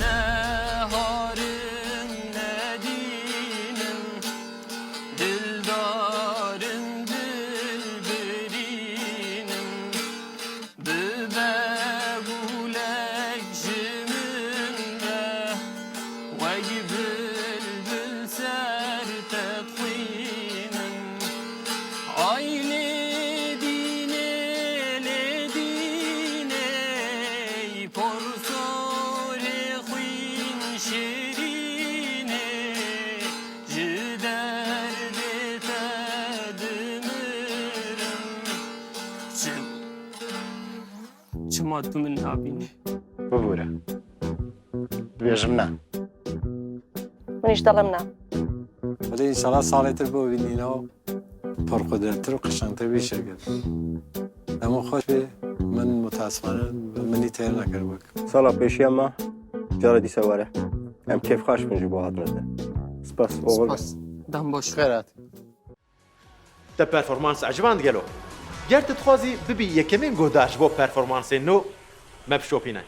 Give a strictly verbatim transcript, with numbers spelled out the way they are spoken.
Neharim nedînim, dildarim dilbirînim. Bibe gulek ji min re, wek bilbil ser te dixwînim. Ay lê dînê, lê dînê, porsorê xwîn şirînê, ji derdê te dimirim. Çim, çima tu min nabînî? Bibûre. Dibêjim na. Min îş delim na. Belê înşallah salê tir bibînî no. Pir qudrettir û qişengtir bî şirket. Demo xweş bê, min mutasifane minî têr nekir wek. Sala pêşiya me cara dîsa were. Em kêfxweş bin ji bo hatina te. Spas oxir. Spas. Dem baş. Xêr hat. Te performans eciband gelo? Ger tu dixwazî bibî yekemîn guhdar ji bo performansên nû, me bişopîne.